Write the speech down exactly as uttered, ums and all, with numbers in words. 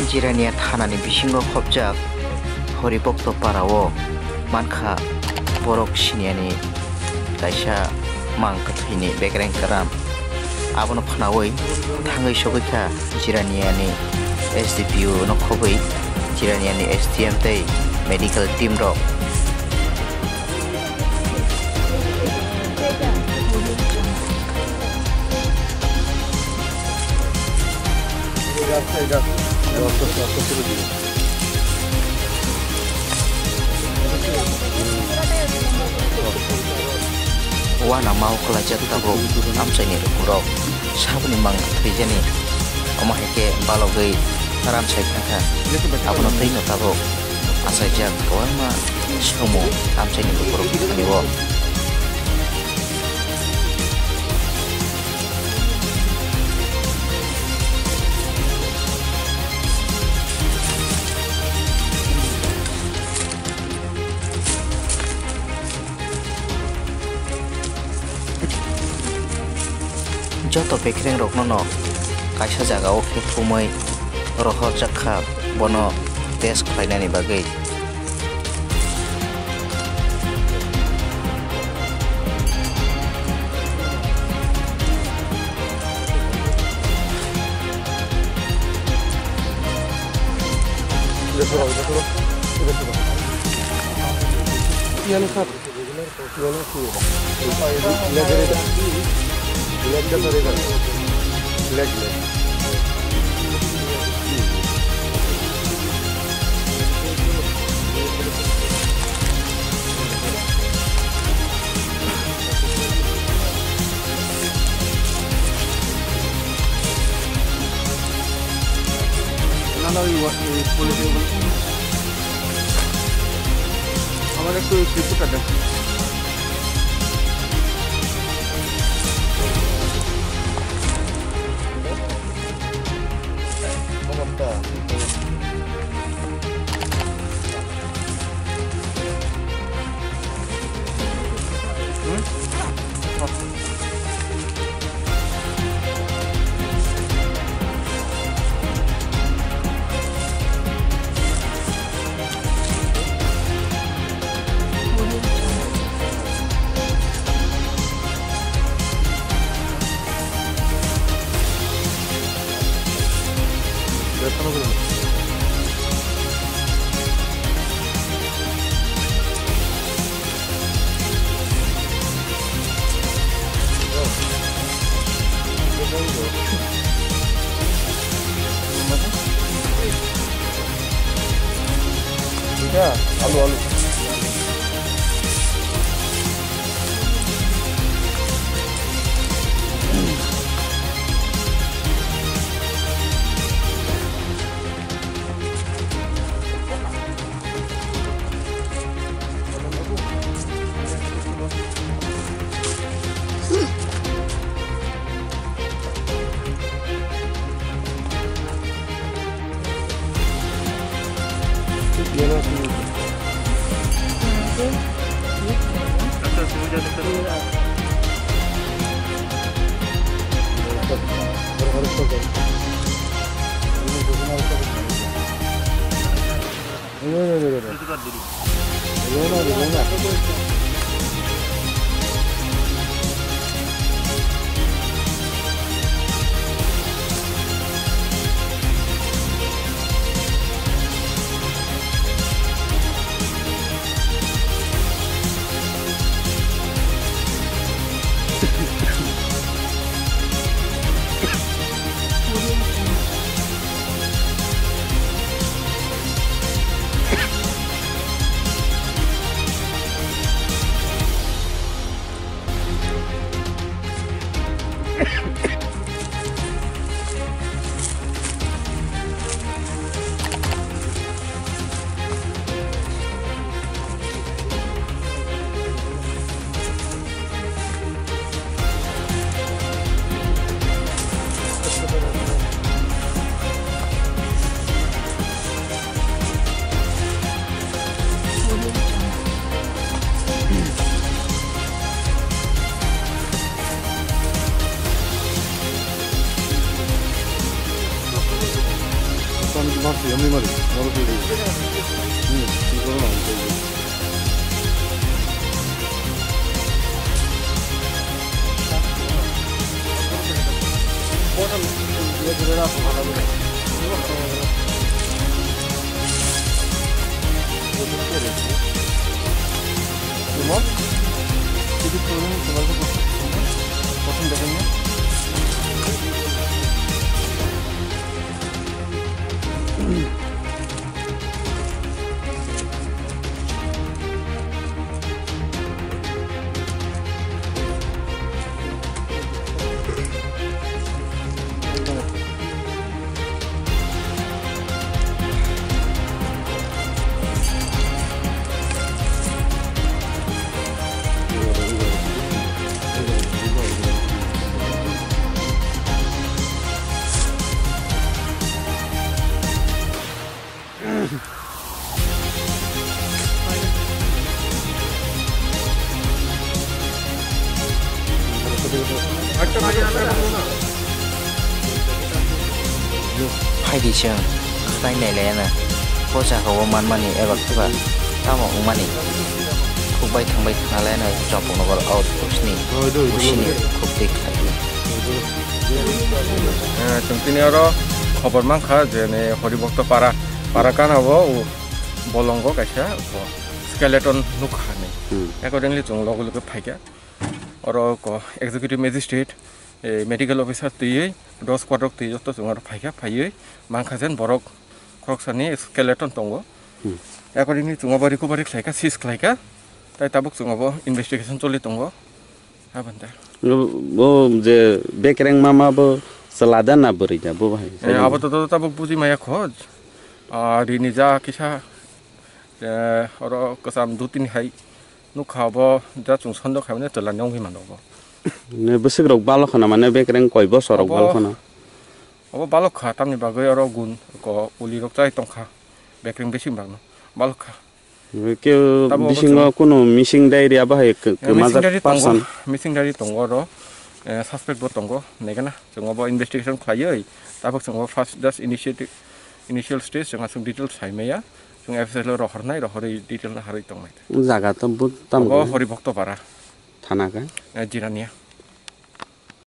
Jirania thanani bisingo khopjak Horibhakto Para o mankha borok siniyani kaisa mang kwthwini bekreng kwran. Abono khnaui thangwi sogwi kha Jiraniani S D P O no khobwi Jiraniani S D M tei medical team rok. Uanama o kwlaijak tabuk amchaini lukurok saboni mang thwijani, omo hai khe balogwi ran sai thangkha. Abono twino tabuk achaijak kwbangma swngmung amchaini lukurok thani o. Joto bekrengrokno no kaisa jagao khe thumwi rohorjak kha bono test khlainani bagwi. Iyano sir. Nana, iwa, eh, police. Amar ekku tissue card de. Alu, alu. Mari, mari, mari. Hmm, ini kalau mau, ini. Phaidi chwng khlai nailaiyana. Poisa kha o manmani eba khe ba tamo wngmani. Khukbai thangbai khnalaiyana Champaknagar outpost ni usini khukti khlaiwi. Eh, chwng tini oro khobor mankha je ne Horibhakta para, para gana o bolongo kaisa skeleton nukha hinwi. Hmm. Accordingly chwng loge loge phaikha. Oro ko executive magistrate, eh, medical officer twiwi, dos quadrok twi joto chwng oro phaikha, phaiwi mankha jen borok khoroksani skeleton tongo. Hmm. Accordingly chwng obo recovery khlaikha, seize khlaikha, tai tabuk chwng obo investigation choli tongo. Aboni ta. Bo je bekreng mama bo chwla da na bwrwi da bo bahai? Eh, abo to, to tabuk buji maya kho. Ah, rini ja kisa, eh, oro kwcham dutini hai nukha bo ja chwng sondok hai mane chwla ni wngwi mano bo. Ne bwswk rok balok khana mane bekreng koi bosor rok obo, balok khana? Obo balok kha tamni bagwi oro gun ko uli rok chai tongkha bekreng bising bagno balok kha. Khe tabuk bisingo chwng kunu missing diary abo hai khe-, eh, missing diary tongo, person? Missing diary tongo oro, eh, suspect bo tongo, naigana. Chwng obo investigation khlaiwi, tabuk chwng obo first just initiative, initial stage, chwng aswk details sai maya. Chwng F S L o rohornai, rohorwi detail naharwi tongnai. O jaga to bo tamo obo khe? Horibhakta para. Thana khe? Eh, Jirania.